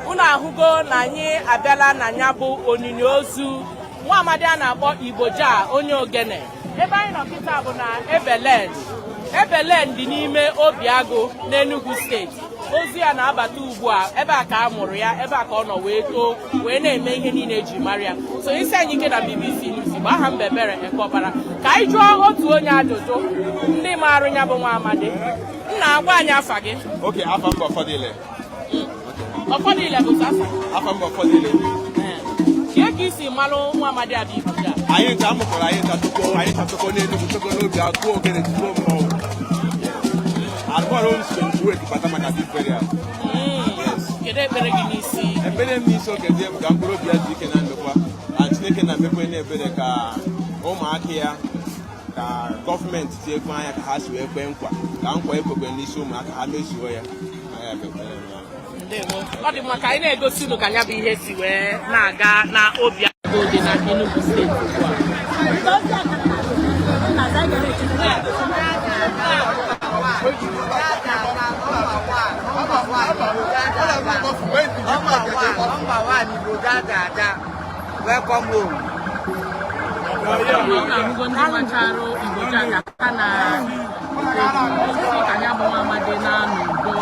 Unu ahụgo na anyị abịala na ya bụ onyinye ozu nwa amadi a na-akpọ Igbo Jah, onye ogene. Ebe anyị nọ kịta bụ na Ebelen. Ebelen dị n'ime Obiagụ n'Enugu steeti. Ozu ya na-abata ugbu a. Ebe a ka a mụrụ ya, ebe a ka ọ nọ wee too, wee na-eme ihe niile eji mara ya. So isi anyị ike na BBC News Igbo. Aha m bụ Ebere Ekeọkpara. Ka anyị jụọ otu onye ajụjụ, ndị maara ya bụ nwa amadi. Nna, agwa anyị afa gị. Okay, afa m bụ Ọfọdịle. Ọfọdụile bụ sasa. Afa m bụ Ọfọdịle. Kee ka isi malụ nwa amadi abụ Igbo Jah? Anyị ncha amụkọrọ, anyị ncha tụkọ, anyị ncha tụkọ n'Enugwu, tụkọ n'obi akụ ogene, tụkọ mmọnwụ. Arụkọrọ m si wee bata maka this burial. Kedu ekpere gị n'isi? Ekpere m n'isi oge dị bụ ka mkpụrụ obi ya dị ike na ndokwa. Na Chineke na-emekwe na-ebere ka ụmụaka ya, ka gọọmenti tinyekwa anya ka ha si wee kwee nkwa, ka nkwa ekwekwe n'isi ụmụaka ha mezuo ya. Ya bụ ekpere m ya. Ndewo. Ọ dị mma ka anyị na-egosi unu ka ya bụ ihe si wee na-aga na Obiagụ dị na Enugu steeti ugbu a. Number one, Igbo Jah. Welcome home. Unu ahụgo ndị macharụ Igbo Jah ka ha na-esi ka ya bụ nwa amadi na n'udo.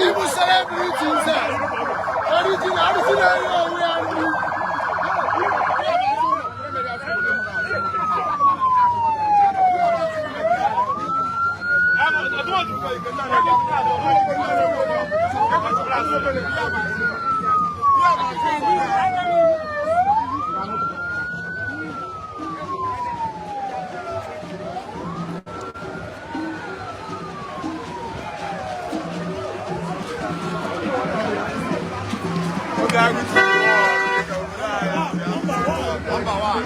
Ibu celebrity nze. Original, original, original. Obiagụ to the world. Number one.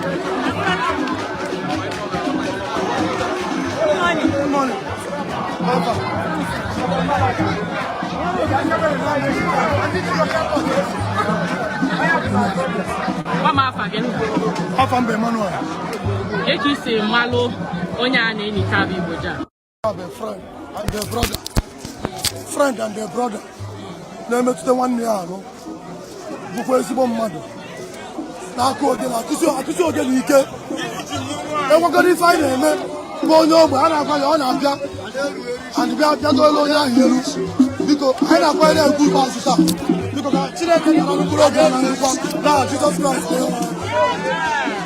Good morning. Gwa m afa gị. Afa m bụ Emmanuel. Kee ka i si malụ onye a na-eni taa bụ Igbo Jah? I'm a friend and a brother. Friend and a brother. Na-emetụta nwanne ya arụ. Bụkwa ezigbo mmadụ. Na-akụ ogene, akụsi ogene ike. Enwegoro ife anyị na-eme bụ onye ogbe a na-agwa ya ọ na-abịa and bịa bịadola onye ahụ iru. Biko, anyị na-akwanyere ya ugwu ikpeazụ taa. Biko ka Chineke nara mkpụrụ obi ya na ndokwa n'aha Jizọs Kraịst onye nwe anyị.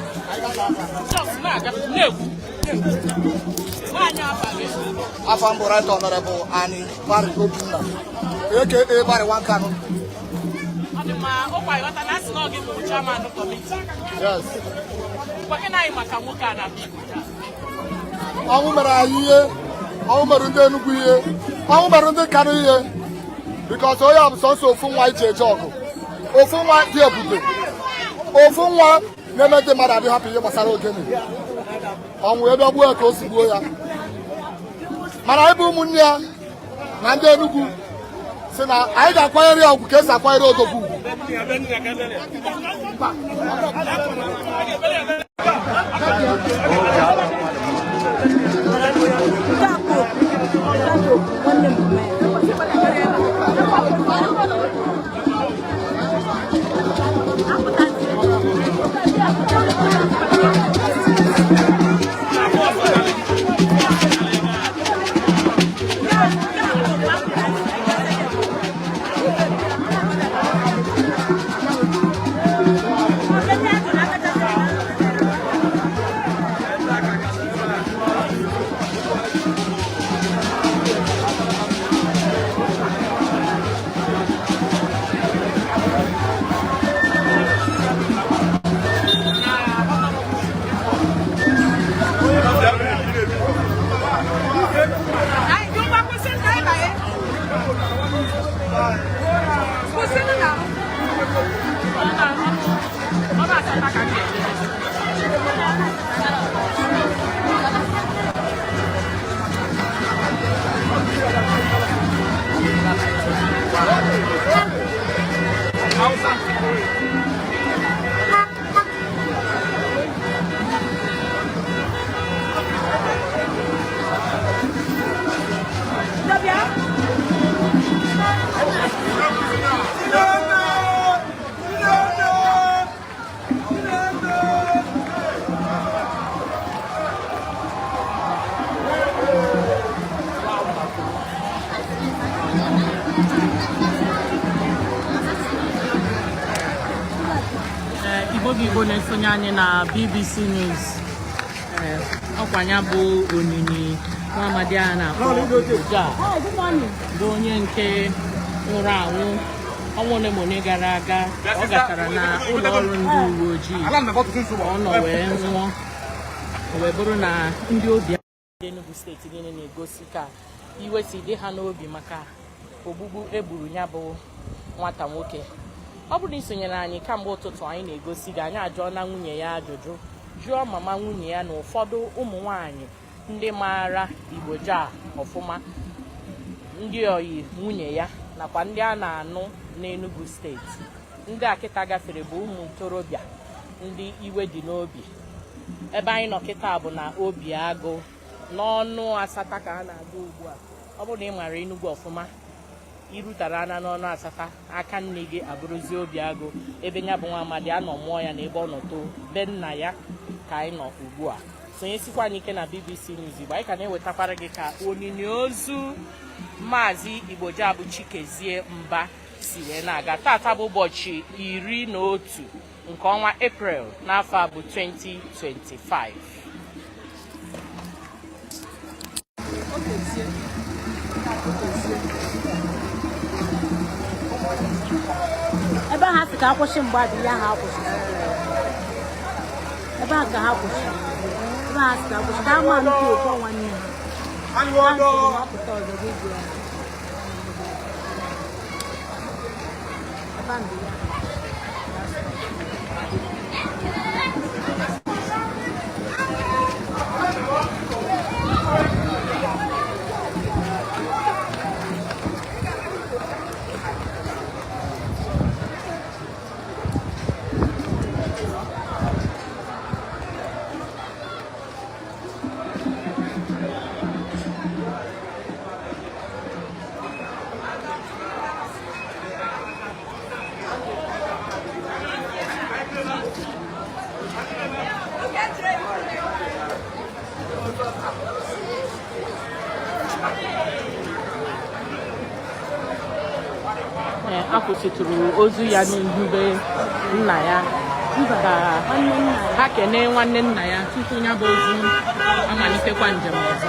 Just na-aga na-ekwu. Nwaanyị afa gị. Afa m bụ Right Honorable Ani Barry Obinna, aka Barry Nwankanu. Ọ dị mma, ụkwa ịghọta na asị na ọ gị bụ chairman committee. Yes. Gwa gị na anyị maka nwoke a na-abụ Igbo Jah. Ọnwụ mere anyị ihe, ọnwụ mere ndị Enugu ihe, ọnwụ mere ndị Kano ihe, because onye a bụ sọnsọ ofu nwa iji eje ọgụ, ofu nwa dị ebube, ofu nwa na-eme ndị mmadụ adị hapụ ihe gbasara ogene. Ọnwụ ebe gbuo ya ka o si gbuo ya. Mana anyị bụ ụmụnne ya na ndị Enugu si na anyị ga-akwanyere ya ugwu ka esi akwanyere odogwu ugwu. Igbo bụ Igbo na-esonye anyị na BBC News. Ọkwa ya bụ onyinye nwa amadi a na-akpọ Igbo Jah bụ onye nke nwụrụ anwụ ọnwa ole ma ole gara aga. Ọ gachara na ụlọ ọrụ ndị uwe ojii ọ nọ wee nwụọ. O wee bụrụ na ndị obi ndị Enugu steeti niile na-egosi ka iwe si dị ha n'obi maka ogbugbu egburu ya bụ nwata nwoke. Ọ bụrụ na ị sonyere anyị kamgbe ụtụtụ, anyị na-egosi gị, anyị ajụọla nwunye ya ajụjụ, jụọ mama nwunye ya na ụfọdụ ụmụ nwanyị ndị maara Igbo Jah ọfụma, ndị oyi nwunye ya nakwa ndị a na-anụ n'Enugu steeti. Ndị a kịta gafere bụ ụmụ ntorobịa ndị iwe dị n'obi. Ebe anyị nọ kịta bụ na Obi Agụ n'ọnụ asata ka a na-aga ugbu a. Ọ bụrụ na ị mara Enugu ọfụma, irutara ana n'ọnụ asata, aka nne gị abụrụzi Obi Agụ, ebe ya bụ nwa amadi anọ mụọ ya na ebe ọ nọ too be nna ya. Ka anyị nọ ugbu a, sonyesikwa anyị ike na BBC News Igbo. Anyị ka na-ewetakwara gị ka onyinye ozu Maazị Igbo Jah bụ Chikezie Mba si wee na-aga. Tata bụ ụbọchị 11 nke ọnwa Eprel n'afọ a bụ 2025. Ebe ha sị ka akwụsị mgbe adị ya, ha akwụsị ebe a ka ha kwụsị. Ebe ha sị ka akwụsị ka ama nnukwu oke nwanne ha. Ha sịrị na ọ pụta ọzọ gị jụọ ya. Ebe a ndị ya. Ee, a kwụsịtụrụ ozu ya n'ihu be nna ya ka ha kenee nwanne nna ya tupu ya bụ ozu amalitekwa njem ọzọ.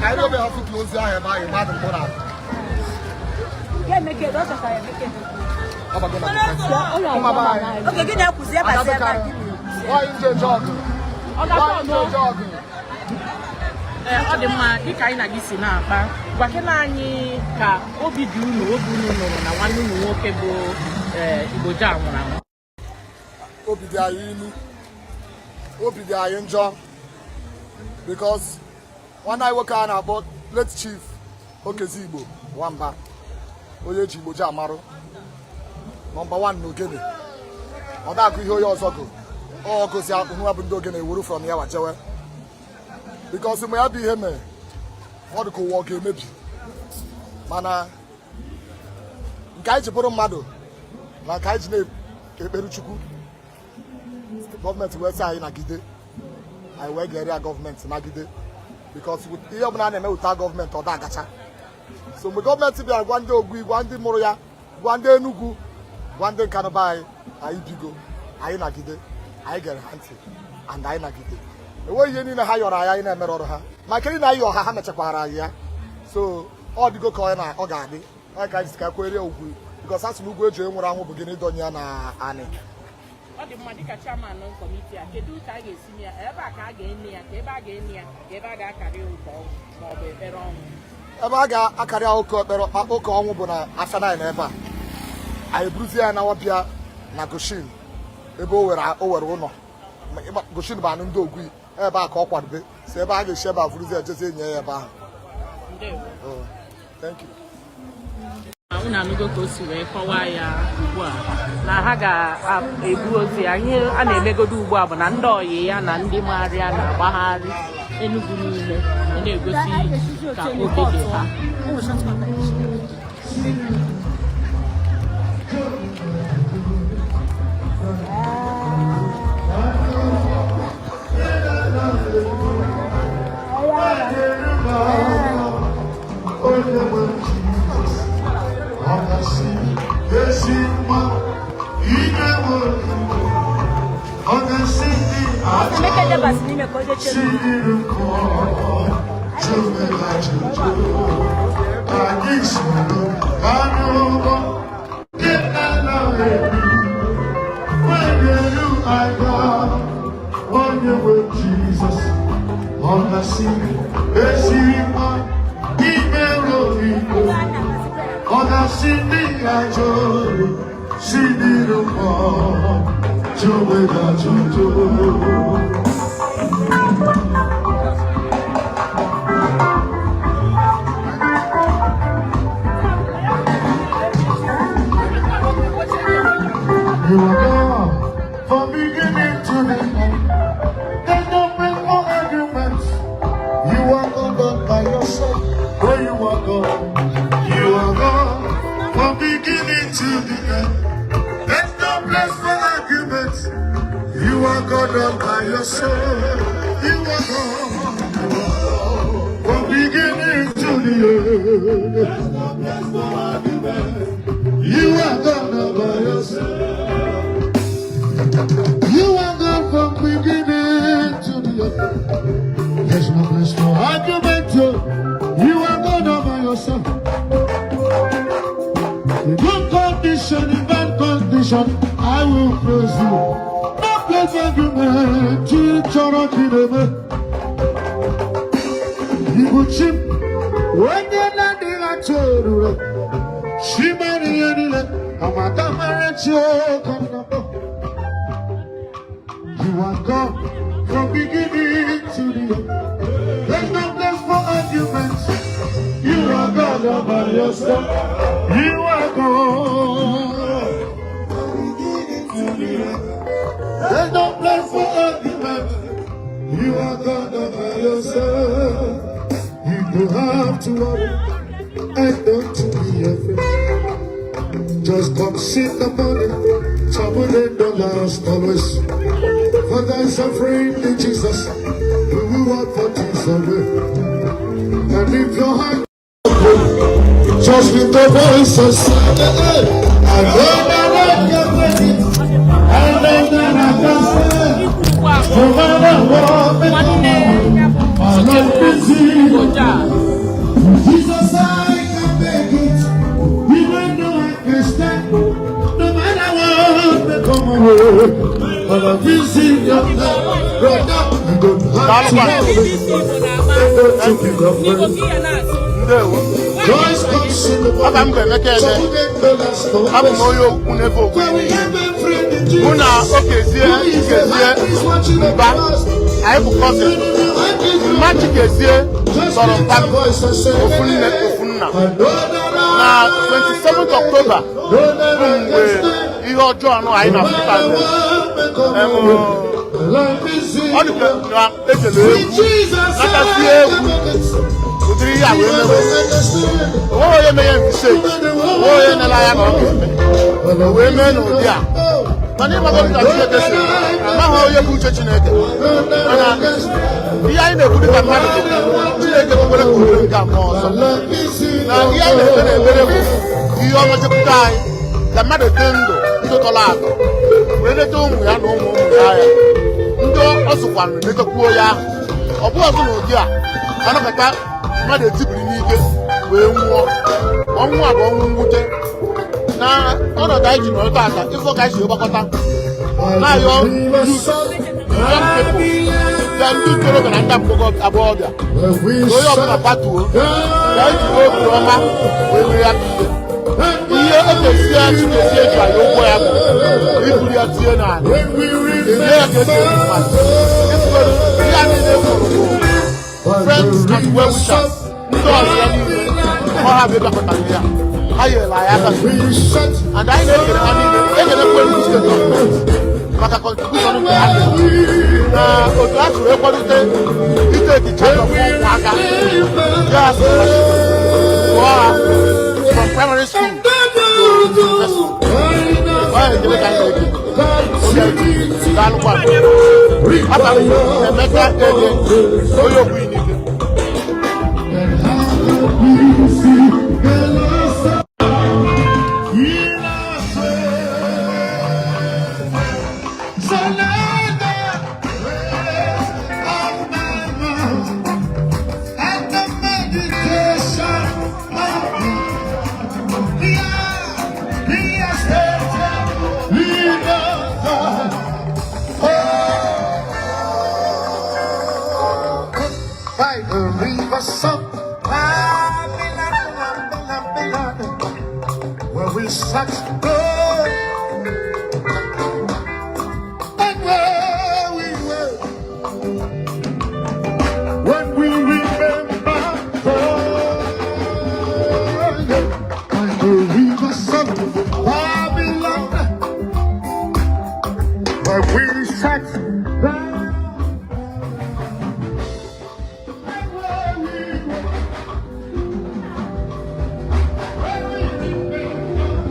Anyị robe ha fụtụ ozu ahụ ebe ahụ mmadụ mkpụrụ ahụ. Oge gị na-ekwuzi ebe a sị ebe a gị na-ekwuzi. Nwaanyị nje eje ọgụ. Nwaanyị nje eje ọgụ. Ee, ọ dị mma. Dịka anyị na gị si na-akpa, gwakena anyị ka obi dị unu oge unu nụrụ na nwanne unu nwoke bụ Igbo Jah nwụrụ anwụ. Obi dị anyị ilu, obi dị anyị njọ, because nwanne anyị nwoke a na-akpọ late Chief Okezie Igbo Nwamba, onye eji Igbo Jah amarụ, number 1 n'ogene, ọ da-agụ ihe onye ọzọ gụ, ọ gụzi nwa bụ ndị ogene ewuru from ya wajewe, because mgbe ya bụ ihe mere, ọ dị ka ụwa ọ ga-emebi. Mana nke anyị ji bụrụ mmadụ na nke anyị ji na-ekpere Chukwu, gọọmenti wee sị anyị nagide, anyị wee gere ya gọọmenti nagide, because ihe ọbụla a na-eme without gọọmenti, ọ da agacha. So mgbe gọọmenti bịara gwa ndị Ogui, gwa ndị mụrụ ya, gwa ndị Enugu, gwa ndị Nkanụ be anyị, anyị bigo, anyị nagide, anyị gere ha ntị and anyị nagide. Enweghị ihe niile ha yọrọ anyị anyị na-emere ọrụ ha, ma nke niile anyị yọ ha, ha mechakwara anyị ya. So ọ dịgo ka ọ ga-adị ọ ka anyị si ka kwere ugwu, because a sị na ugwu eji nwụrụ anwụ bụ gịnị ịdọnye ya na anị. Ọ dị mma. Dịka chairman committee a, kedu ka a ga-esi mee ya? Ebe a ka a ga-eni ya, ka ebe a ga-eni ya, ka ebe a ga-akarị ụka ọnwụ ma ọ bụ ekpere ọnwụ? Ebe a ga-akarị ụka ekpere ụka ọnwụ bụ na afia 9. Ebe a anyị buruzie ya nawa bịa na Goshen, ebe o were ụlọ. Goshen bụ anụ ndị Ogui, ebe a ka ọ kwadobe. Si ebe a ga-esi ebe a vuruzi ejezie nye ya ebe ahụ. Ndewo. Oh, thank you. Unu anụgo ka o si wee kọwaa ya ugbu a na ha ga-ebu ozu ya. Ihe a na-emegodo ugbu a bụ na ndị ọyị ya na ndị maara na-agbagharị Enugu niile na-egosi ka obi dị ha. Emeka debasị n'ime ka o jee chere. Jesus, on the sea, ezi nwa imere obibo, ọ ga-asị ndị ajọ si n'iru mmụọ, jụwe ajụjụ. You are God from beginning to the end. There's no room for arguments. You are God all by yourself. Oh, you are God. You are God from beginning to the end. There's no place for arguments. You are God all by yourself. You are God. From beginning to the end. There's no place for arguments. You are God all by yourself. You are God from beginning to the end. There's no place for argument. Oh. You are God all by yourself. In good condition, in bad condition, I will praise you. No place for argument. Chọrọ ka ị na-eme. Ibu chi m, onye na-adịghị atụ orure. Chi mara ihe niile, amata mara chi oke nnọkọ. You are God from beginning to the end. There's no place for arguments. You are God all by yourself. You are God from beginning to the end. There's no place for argument. You are God all by yourself. You don't have to worry and don't be afraid. Just come sit the money. Trouble in the last always. For there is a friend in Jesus who will walk for things away. And if your heart just lift the voice and say, hey, I know that I can make it. I know that I can stand. Ikwu ugbu a bụ No matter what may nwanne come, ya bụ my life is Igbo in Jah. Jesus, I can make it. Even though I can stand, no matter what may come my way. But I'm busy, your brother. You don't have to worry. BBC Igbo na-agba Don't you be n'Igbo afraid. ka ihe na-asụ. Ndewo. Christ comes in the Aha m bụ Emeka Ede. Abụ m onye okwu n'ebe okwu. Mụ na Okezie Chikezie Mba, anyị bụ cousin. Mma Chikezie tọrọ mpa m ofu nne ofu nna. Na 27 October bụ mgbe ihe ọjọọ anụ anyị na-afụta mere. Ọ dịka na ejele egwu, natasie egwu, ụdịrị ihe a wee mewe. Onweghị onye meghe mistake, onweghị onye nere anya na ọ ga-eme. O wee mee n'ụdị a. Mana ịmago ka Chineke si, amaghị onye bụ uche Chineke. Mana ihe anyị na-ekwu dịka mmadụ bụ Chineke kwekwere ka ụdịrị nke a mmụọ ọzọ. Na ihe anyị na-ekpe na-ekpere bụ ihe ọma chekwute anyị, ka mmadụ dị ndụ ndụ tọrọ atọ wee leta ụmụ ya na ụmụ ụmụ ya anya. Ndị ọ sụkwanụ letakwuo ya ahụ. Ọ bụ ọzọ n'ụdị a anakọta mmadụ etibiri n'ike wee nwụọ. Ọnwụ a bụ ọnwụ mwute na ọnọdụ anyị ji nọrọ tata ịfọ ka anyị si gbakọta na-ayọ youth, young people ya, ndị ntorobịa na ndị agbọghọbịa, ka onye ọbụla patuo ka anyị jiri obi ọma wee mee ya bụ ihe. Ihe Okezie Chikezie ji anyị ụgwọ ya bụ iburu ya tinye n'ala, elie ya ka esi eri mmadụ. Ịfụgoro ihe a niile kwuru bụ And well wishers, ndị ọrụ ya niile, ọ ha bụ ịbịakọtara ya. Ha nyere anyị aka. And anyị na-ekele ha niile, ekelekwe ndị steeti gọọmenti maka contribution nke ha nyere na otu ha si wee kwalite i take charge of ụmụaka ya scholarship, gụọ ha from primary school to university. Ọ ya ekele ka anyị na-ekele. Oge daalụkwa. Abalị Emeka Ede, onye okwu n'ike. By the rivers of Babylon, Babylon, where we sat gold and where we were when we remember God. By the rivers of Babylon, where we sat down and where we were when we remember.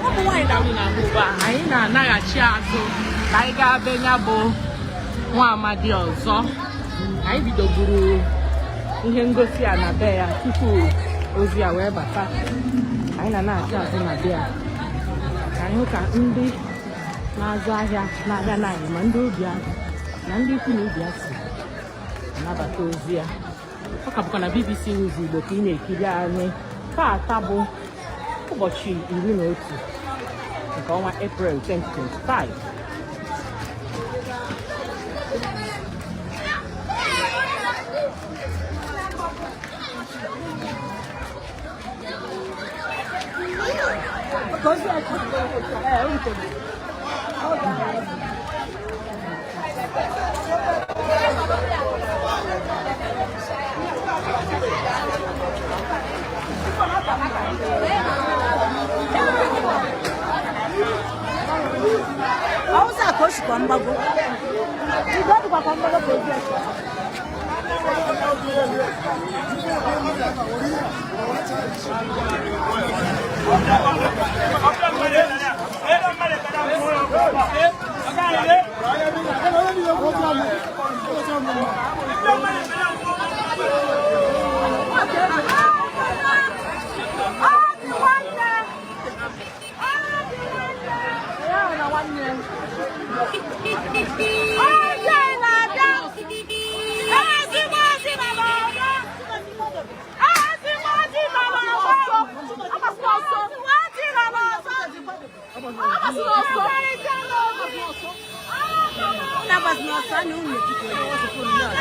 Ụmụ nwaanyị na nwunye ahụ ugbu a, anyị na-anaghachi azụ ka anyị gaa be ya bụ nwa amadi ọzọ. Anyị bidoburu ihe ngosi a na be ya tupu ozi a wee bata. Anyị na-anaghachi azụ na be ya ka anyị hụ ka ndị na-azụ ahịa na-abịa naanị, ma ndị obi ahụ na ndị ikwu na ibe ya si anabata ozi ya. Ọ ka bụkwa na BBC News Igbo ka ị na-ekiri anyị. Taata bụ ụbọchị 11 nke ọnwa Eprel 2025. Ọwụsa ka o sikwa mgbago. Igwe ọ dịkwa ka mgbago ka obi ọchị.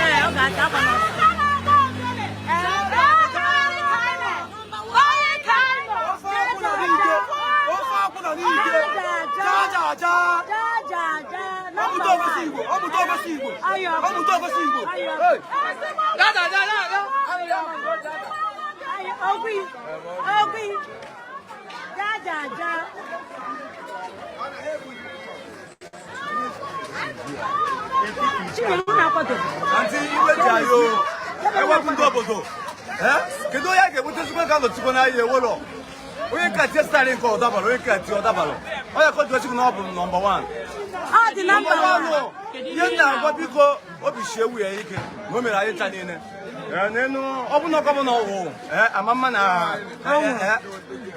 Ee, ọ ga-ata akwa n'ọsọ. Antị iwe ji anyị o ewepụ ndị obodo. Kedu onye a ga-enwetazikwa ka nọchikwa n'ahịa ewelọ onye ka tie starị nke ọdabalụ, onye ka tie ọdabalụ, onye ka ojiwechikwu na ọ bụ nọmba 1. Ọ dị nọmba 1. Ihe m na-agwa, biko, obi sie ewu ya ike na o mere anyị ncha niile. N'enu ọ bụ na ọkọ bụ na ọwụ ama mma na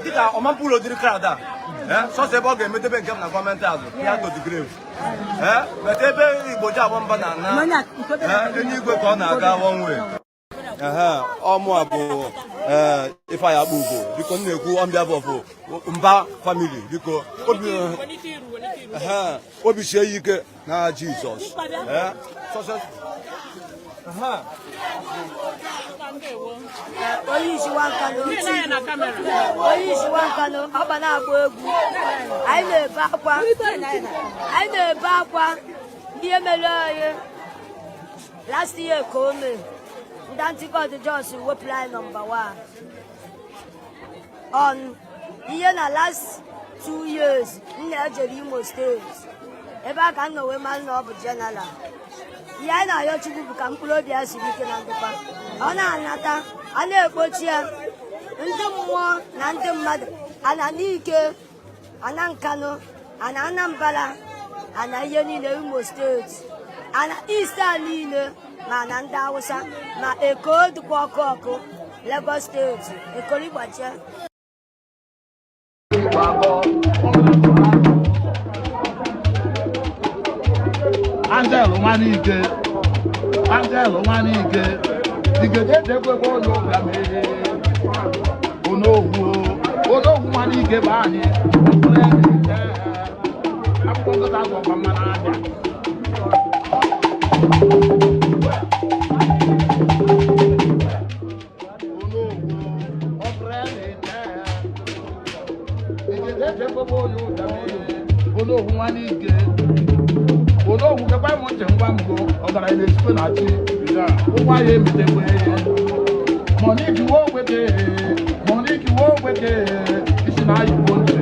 dịka ọma mkpụrụ odiri crowd a sọsọ ebe ọ ga-emedebe nke m na gọọmenti azụ ya to the grave bete ebe Igbo ji agba mba na ana eluigwe ka ọ na-aga one way. Ọmụ a bụ Ifeanyị Akpa Ugo, biko, m na-ekwu on behalf of Mba family, biko, obi sie ya ike na Jizọs. Success. Onye isi nwankano, onye isi nwankano, ọba na-agba egwu. Anyị na-ebe akwa, anyị na-ebe akwa. Ihe mere anyị last year ka o mee, ndị antikọt jos wepụrụ anyị nọmba 1 on ihe na last 2 years. Nna ejere Imo Steeti, ebe a ka m nọ wee mara na ọ bụ general. Ihe anyị na-arịọ Chukwu bụ ka mkpụrụ obi ya siri ike na ndokwa. Ọ na-anata, a na-ekpochi ya, ndị mmụọ na ndị mmadụ, ana n'ike, ana Nkanụ, ana Anambra, ana ihe niile, Imo Steeti, ana East a niile, ma na ndị Hausa, ma Eko dịkwa ọkụ ọkụ, Lagos Steeti, Ekorigbachie. Angel Nwanike, Angel Nwanike, Igede ekwekwe onye ụbịam ee. Onowu, Onowu Nwanike bụ anyị. Akwụkwọ nkịta azọkwa mmanụ abịa. Onowu, ọ bụrụ ya na-ete. Igede ekwekwe onye ụbịam ee. Onowu Nwanike. Onowu kekwa m ntị ngwa mbụ, ọgaranya na-esikwe na chi ụgwọ ya emetekwe. Mọniki wo ogbeke, mọniki wo ogbeke, isi na ayịbo ntị.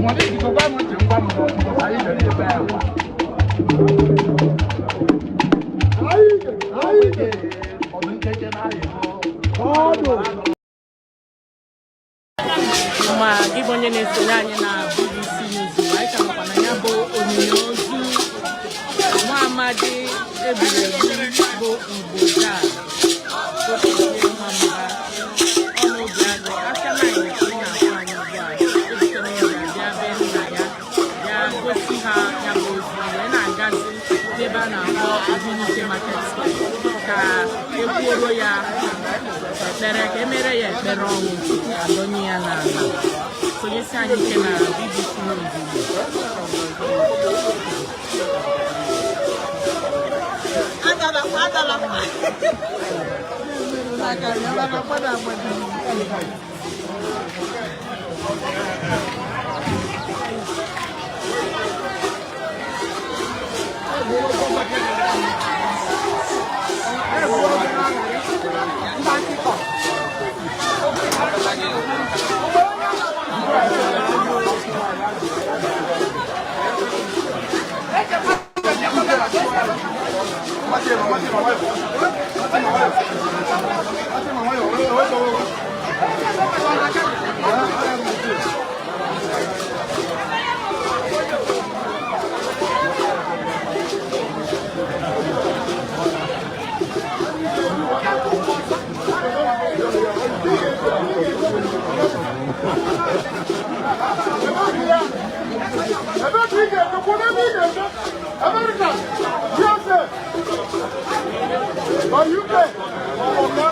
Mọniki kekwa m ntị ngwa mbụ, anyị jere ebe ahụ. Ọdụ nkeche na ayịbo ọdụ. Ma gị bụ onye na-esonye anyị na BBC News, anyị ka nọkwa na ya bụ onyinye ozu nwa amadi egburu egbu bụ Igbo taa Okezie Nwamba ọnụ obi agụ aka na ị na-afụ anyị ugbu a ebutere ụlọ bịa be nna ya, bịa gosi ha ya bụ ozu, wee na-agazi n'ebe a na-akpọ Ogbunike Market Square ka ekwuoro ya ekpere, ka emere ya ekpere ọnwụ tupu adọnye ya n'ala. Sonyesi anyị ike na BBC News Igbo. America, USA, or UK.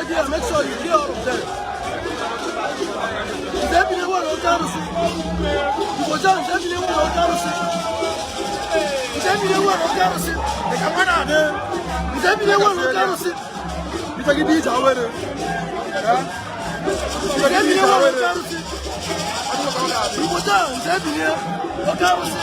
Here, make sure you kill all of them. Nze ebile nwere oke arụsị. Igbo Jah, nze ebile nwere oke arụsị. Nze ebile nwere oke arụsị. Dịka nwa na-adị. Nze ebile nwere oke arụsị. Ifegide ije awere. Nze ebile nwere oke arụsị. Igbo Jah, nze ebile oke arụsị.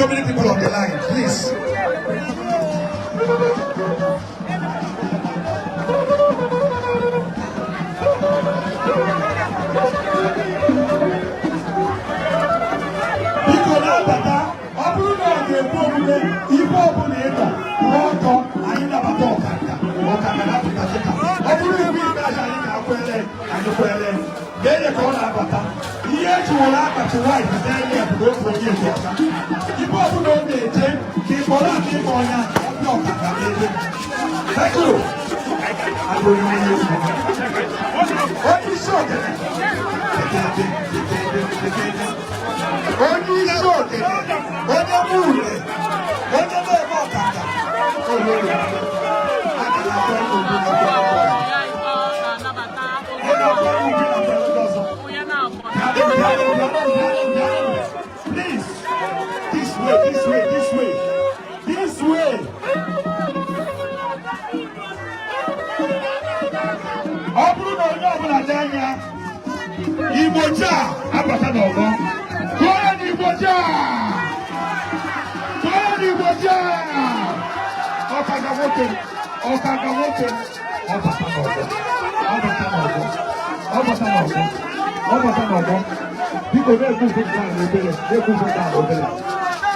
So many people on the line, please. Biko na-abata. Ọ bụrụ na ọ ga-ekwe omume, ibe ọbụla ị nọ kwụrụ ọtọ, anyị nabata ọkanga. Ọkanga na-apụta kịta. Ọ bụrụ ibu ikpeazụ anyị ga-akwele, anyị kwele mee ka ọ na-abata. Ihe eji were akpati white na-enye bụ na otu onye dị ọcha. Ibe ọbụla ọ na-eje ka ị kpọrọ aka ịkpọ ọnya ọbịa ọkanga n'ebe. Thank you. Abụghị onye onye isi ogene. Onye isi ogene, onye mure, onye na-eme ọkanga, onye ụlọ a ga-akwa obi na onye ọbụla obi na ndị ọzọ. Please, this way, this way, this way, this way. Ọ bụrụ na onye ọbụla dị anya, Igbo Jah abata n'ọgbọ. Kụọ ya n'Igbo Jah! Kụọ ya n'Igbo Jah! Ọkaga nwoke, ọkaga nwoke, ọ bata n'ọgbọ, ọ bata n'ọgbọ, ọ bata n'ọgbọ, ọ bata n'ọgbọ. Biko na-ekwu nke a n'obere, na-ekwu nke a n'obere,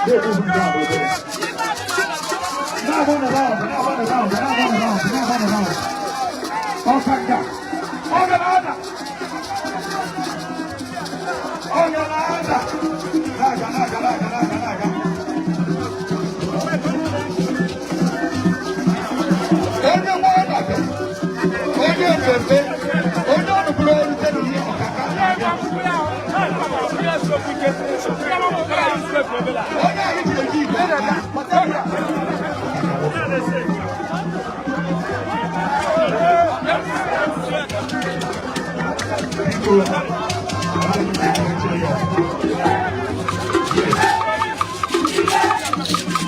na-ekwu nke a n'obere. Na-agba na round, na-agba na round, na-agba na round, na-agba na round. Ọkanga, ọ ga na-ada. Ọ ga na-ada. Na-aga, na-aga, na-aga, na-aga, na-aga. Onye nwe ọnọdụ, onye mmemme, onye ọnụbụrụ orute n'ihe ọkaka na-abịa. Onye anyị ji eji igwe aka. Biko, anyị ga-eche ya. Yes.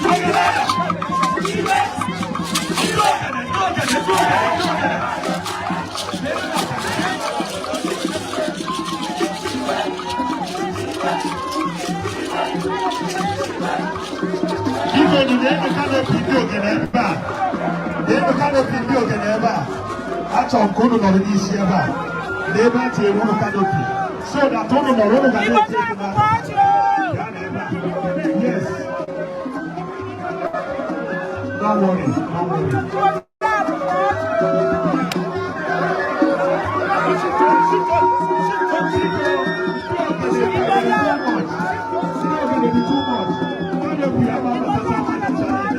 Ọ ga na-ada. Ndị ogene, ndị ogene, ndị ogene, ndị ogene. Biko, na-enu canopy ndị ogene ebe a. Na-enu canopy ndị ogene ebe a. Achọrọ m ka unu nọrọ n'isi ebe a. N'ebe a tinyere unu canopy. So that unu nọrọ, unu ga na-eti egwu n'aka. Bịa n'ebe a. Yes. Don't worry, don't worry. Too much. Canopy, thank you.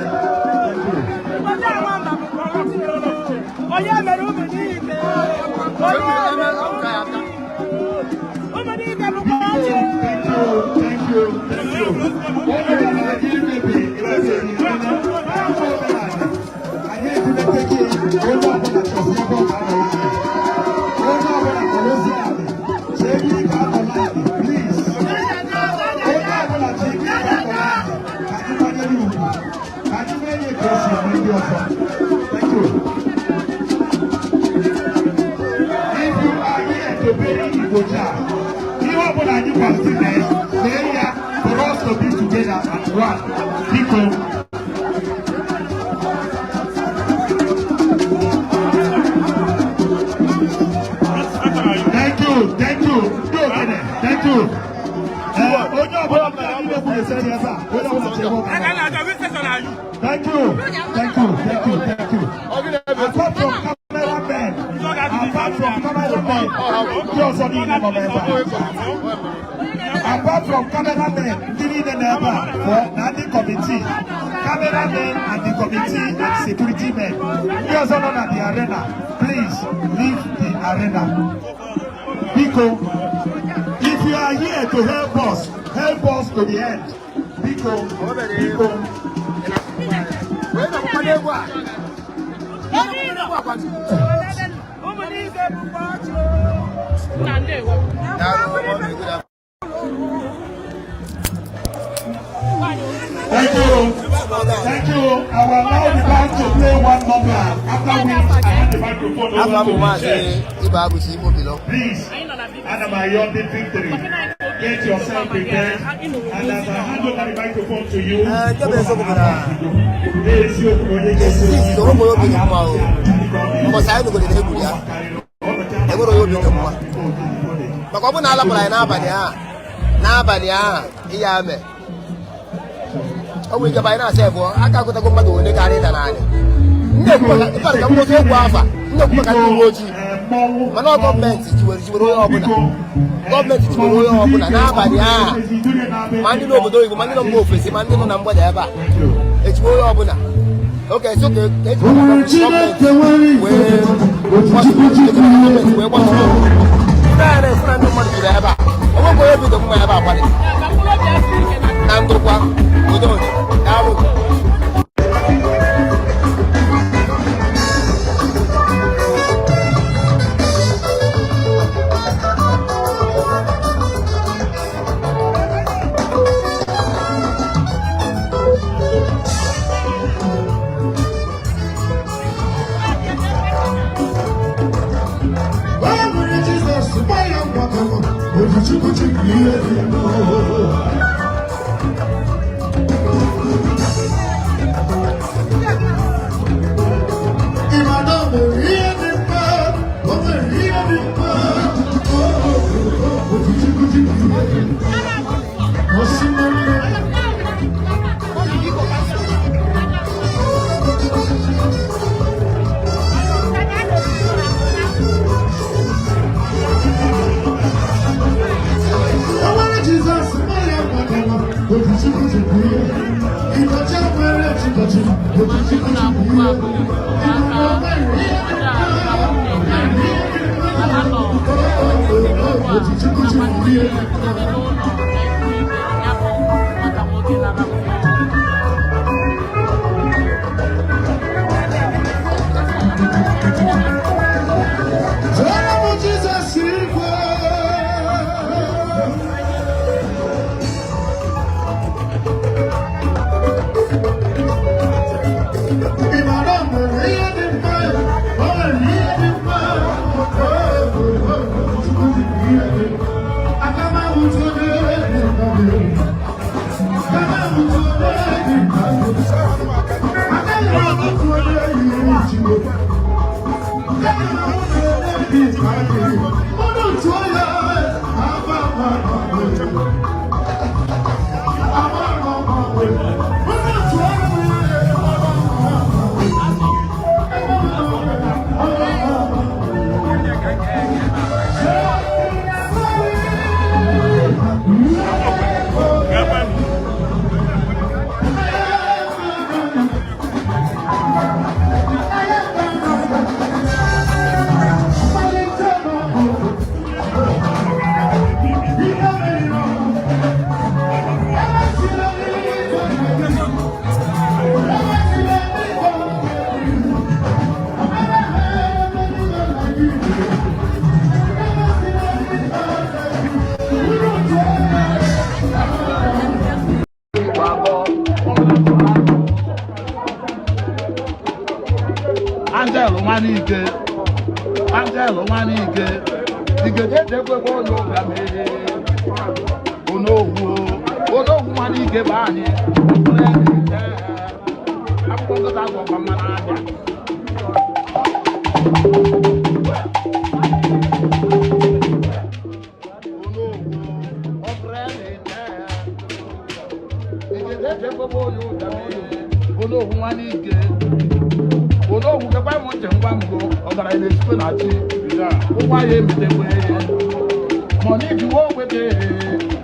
Onye mere ụmụ niile? Onye mere ụmụ niile bụkwa ọchị. Thank you, thank you, thank you. Onye bịara imebi emebi omenala. Anyị ebulete gị. Onye ọbụla chọzi ebe ọ ga-anọ anị. Onye ọbụla nọrọzi anị. Chee ebe ị ga-anọ anị, please. Onye ọbụla chee ebe ị ga-anọ anị. Ka anyị kwanyere ugwu. Ka anyị mee ihe ka esi eme ndị ọzọ. Thank you. If you are here to bury Igbo Jah, ihe ọbụla anyị gwasị mee, mee ya for us to be together as one. Biko. Thank you, thank you. Ndị ogene, thank you. Onye ọbụla ndị anyị na-ekwu esere ebe a, onye ọbụla chere ebe ọ ga-anọ. Thank you, thank you, thank you, thank you. Apart from cameramen, apart from cameramen, ndị ọzọ niile nọ n'ebe a. Apart from cameramen, ndị niile nọ ebe a pụọ na ndị committee, cameramen and the committee and security men. Ndị ọzọ nọ na the arena, please leave the arena. Biko, if you are here to help us, help us to the end. Biko, biko. Ụmụ niile bụkwa ọchị. Nna, ndewo. Thank you. Thank you. I will allow the band to play one number, after which I hand the microphone over to the church. Ibe abụchi ime obi lọ. Please, Anyị nọ na BBC. ana m ayọ ndị victory. Kpọkene anyị. Get yourself prepared. And as I hand over the microphone to you, Nke bụ eziokwu bụ na izizi onwe onye obi dị mma o. Mbọsị anyị nụgoro na egburu ya, enwere onye obi dị mma, maka ọ bụrụ na a lapụrụ anyị n'abalị a ihe a mee, ọ nwere ike bụ anyị na-asa ebụọ aka agụtago mmadụ ole karịa ịda n'anya. Ndị ekwu maka ịkparị ka mkpozi okwu afa, ndị ekwu maka ndị uwe ojii, mana ọ gọọmenti jiwere onye ọbụla, gọọmenti jiwere onye ọbụla n'abalị a, ma ndị n'obodo oyibo, ma ndị nọ mba ofesi, ma ndị nọ na mgbada ebe a, ejiwe onye ọbụla oke so ka eji maka gọọmenti wee gọọmenti wee gbatuo ndị agha na-efu na ndị mmadụ juru ebe a. Onwekwa onye obi dị mma ebe a kwadị Ka mkpụrụ obi ya siri ike na na ndokwa. Udo dị. Daalụ. Onye nwere Jizọs gba ya mgbakọrọ, Ojichukwu chịkwa ihe dị mma. Ịma na o nwere ihe dị mma, o nwere ihe dị mma. Ojichukwu chịkwa ihe dị mma. Osimiri. Enwere Jizọs gba ya mgbakọrọ, Ojichukwu chịkwa ihe. Ịkọcha nwere chịkọchị, Ojichukwu chịkwa ihe. Ịma na o nwere ihe dị mma, o nwere ihe dị mma. Ojichukwu chịkwa ihe dị mma. Nwata nwoke lara mmụọ. Tell me Jesus igwe. Ị ma na o nwere ihe dị mma, o nwere ihe dị mma. Chukwu dị ihe dị mma. Aka m ahụtụ onye dị mma. Aka m ahụtụ onye dị mma. Aka m ahụtụ onye yiri Chineke. Angel Nwanike, Angel Nwanike, Igede ekwekwe onye ụbịa mere. Onowu, Onowu Nwanike bụ anyị. Akwụkwọ nkịta agwọkwa mmanụ abịa. Onowu, ọ bụrụ ya na-ete. Igede ekwekwe onye ụbịa mere. Onowu Nwanike. Onowu kekwa m ntị ngwa mbụ, ọgaranya na-esikwe na chi ụgwọ ya emetekwe. Mọniki wo ogbeke,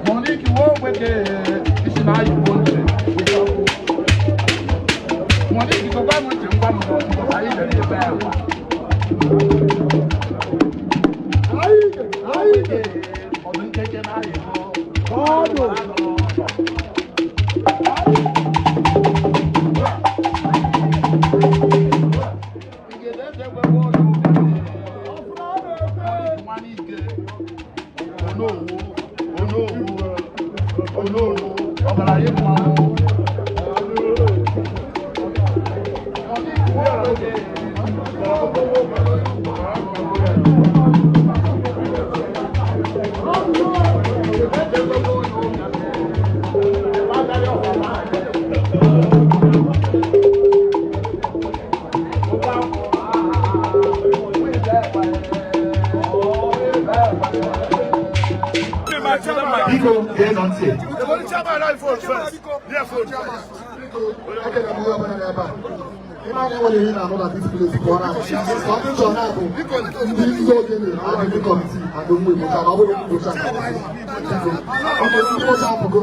mọniki wo ogbeke, isi na ayịbo ntị. Mọniki kekwa m ntị ngwa mbụ, mbọsị anyị jere ebe ahụ. Ọdụ nkenke na ayịbo. Ọdụ. Onowu, Onowu, Onowu, ọgaranya mmanwụ. Chairman, I phone first. Yeah, phone first. This place for now. Something to happen. Ndị ogene and the committee and the ụmụ Igbo ka ọ bụrụ Igbo cha. Ọ bụ Igbo cha apụgo.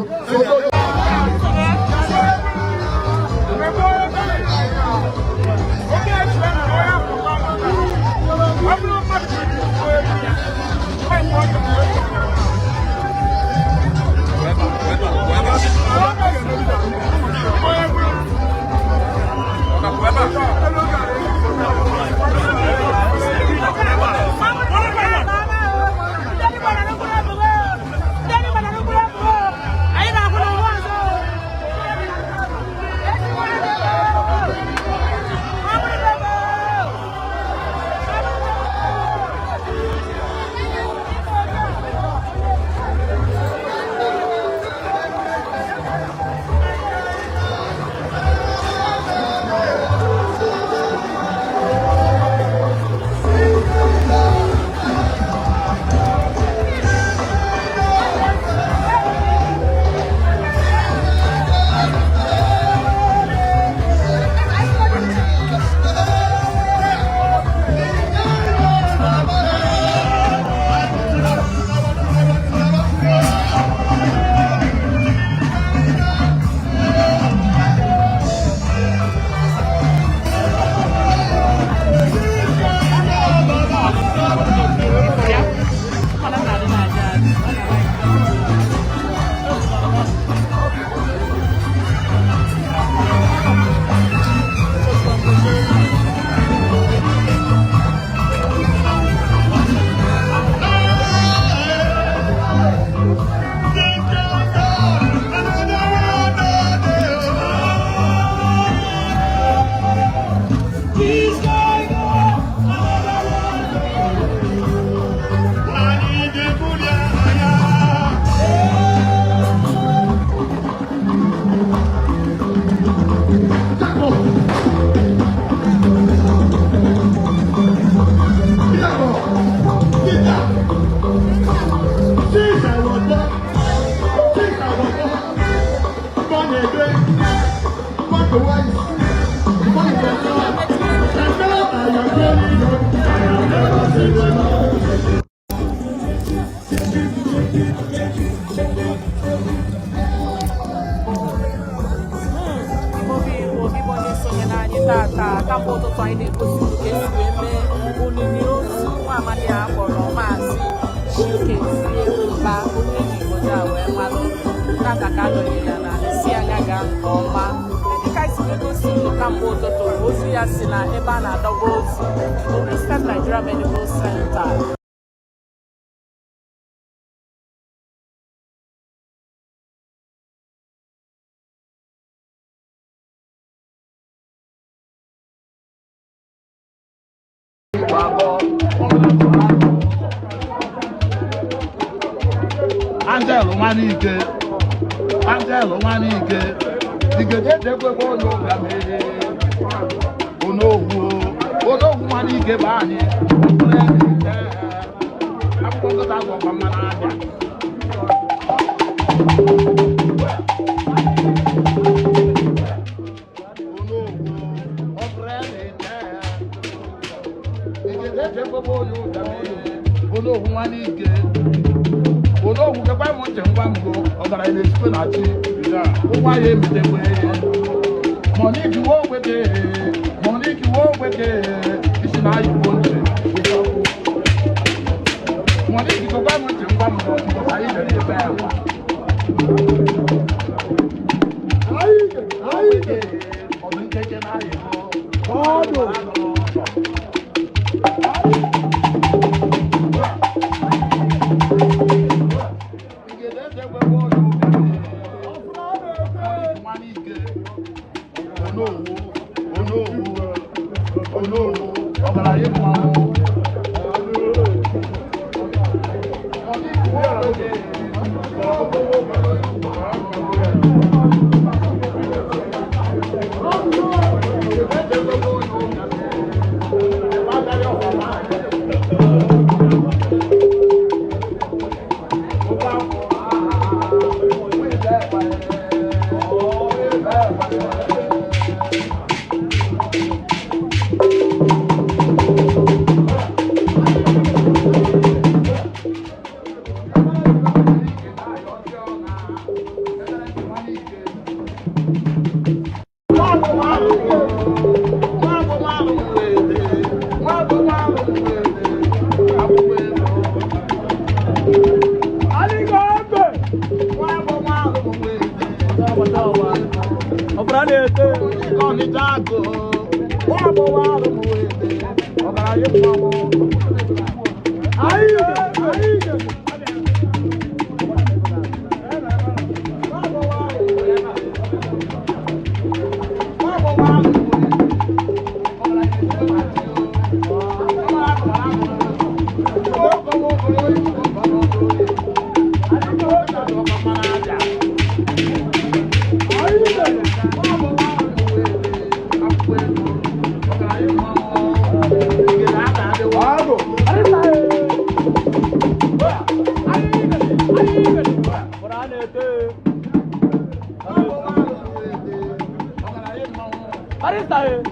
Kamgbe ụtụtụ anyị na-egosi unu ka esi wee mee olili ozu nwa amadi a kpọrọ Maazị Chikezie Mba, onye ji Igbo ja wee malụ. Tata ka adọnyere ya na isi anya gaa nke ọma. Dịka anyị si wee gosi unu kamgbe ụtụtụ, ozu ya si na ebe a na-adọba ozu bụ Eastern Nigeria Medical Center. Angel Nwanike, Angel Nwanike, Igede ejekwekwe onye ụbịam ehe. Onowu, Onowu Nwanike bụ anyị. Akwụkwọ nkịta gwọkwa mmanụ abịa. Onowu, ọ bụrụ ya na-ete. Igede ejekwekwe onye ụbịam ehe. Onowu Nwanike. Olóògùn kẹfà ìmọ̀ tẹ̀ ń wá mú ọ̀gàrà ilé ìsìnkú náà ti ó wáyé mìtẹ̀wé mọ̀ní kí wọ́n wéke mọ̀ní kí wọ́n wéke isi náà yìí wọ́n tẹ̀ mọ̀ní kí kẹfà ìmọ̀ tẹ̀ ń wá mú ọ̀gàrà ilé ìsìnkú náà wà. Ọdún kékeré náà yìí wọ́n. Barista.